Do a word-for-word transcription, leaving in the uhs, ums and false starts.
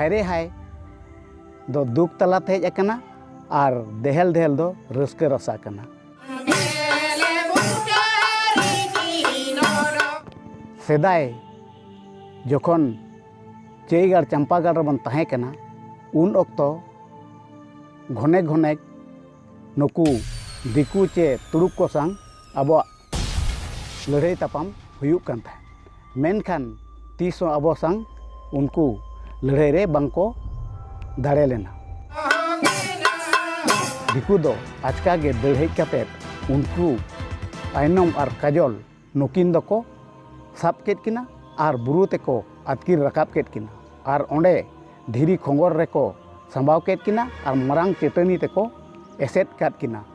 ᱦᱟᱭ ᱨᱮ ᱦᱟᱭ ᱫᱚ ᱫᱩᱠ ᱛᱟᱞᱟᱛᱮ ᱦᱮᱡ ᱟᱠᱟᱱᱟ ᱟᱨ ᱫᱮᱦᱮᱞ ᱫᱮᱦᱮᱞ ᱫᱚ ᱨᱟᱹᱥᱠᱟᱹ ᱨᱟᱥᱟ ᱠᱟᱱᱟ᱾ ᱥᱮᱫᱟᱭ ᱡᱚᱠᱷᱚᱱ ᱪᱟᱹᱭᱜᱟᱲ ᱪᱟᱢᱯᱟᱜᱟᱲ ᱨᱮᱵᱚᱱ ᱛᱟᱦᱮᱸ ᱠᱟᱱᱟ, ᱩᱱ ᱚᱠᱛᱚ ᱜᱷᱚᱱᱮ ᱜᱷᱚᱱᱮ ᱱᱩᱠᱩ ᱫᱤᱠᱩ ᱪᱮ ᱛᱩᱲᱩᱠ ᱠᱚ ᱥᱟᱶ ᱟᱵᱚᱣᱟᱜ ᱞᱟᱹᱲᱦᱟᱹᱭ ᱛᱟᱯᱟᱢ ᱦᱩᱭᱩᱜ ᱠᱟᱱ ᱛᱟᱦᱮᱸᱫ᱾ ᱢᱮᱱᱠᱷᱟᱱ ᱛᱤᱥ ᱦᱚᱸ ᱟᱵᱚ ᱥᱟᱶ ᱩᱱᱠᱩ ᱞᱟᱹᱲᱦᱟᱹᱭ ᱨᱮ ᱵᱟᱝ ᱠᱚ ᱫᱟᱲᱮ ᱞᱮᱱᱟ᱾ ᱫᱤᱠᱩ ᱫᱚ ᱟᱪᱠᱟ ᱜᱮ ᱫᱟᱹᱲ ᱦᱮᱡ ᱠᱟᱛᱮ ᱩᱱᱠᱩ ᱟᱭᱱᱚᱢ ᱟᱨ ᱠᱟᱡᱚᱞ ᱱᱩᱠᱤᱱ ᱫᱚᱠᱚ ᱥᱟᱵ ᱠᱮᱫ ᱠᱤᱱᱟ ᱟᱨ ᱵᱩᱨᱩ ᱛᱮᱠᱚ ᱟᱹᱛᱠᱤᱨ ᱨᱟᱠᱟᱵ ᱠᱮᱫ ᱠᱤᱱᱟ ᱟᱨ ᱚᱸᱰᱮ ᱫᱷᱤᱨᱤ ᱠᱷᱚᱸᱜᱚᱨ ᱨᱮᱠᱚ ᱥᱟᱢᱵᱟᱣ ᱠᱮᱫ ᱠᱤᱱᱟ ᱟᱨ ᱢᱟᱨᱟᱝ ᱪᱟᱹᱴᱟᱹᱱᱤ ᱛᱮᱠᱚ ᱮᱥᱮᱫ ᱠᱟᱫ ᱠᱤᱱᱟ᱾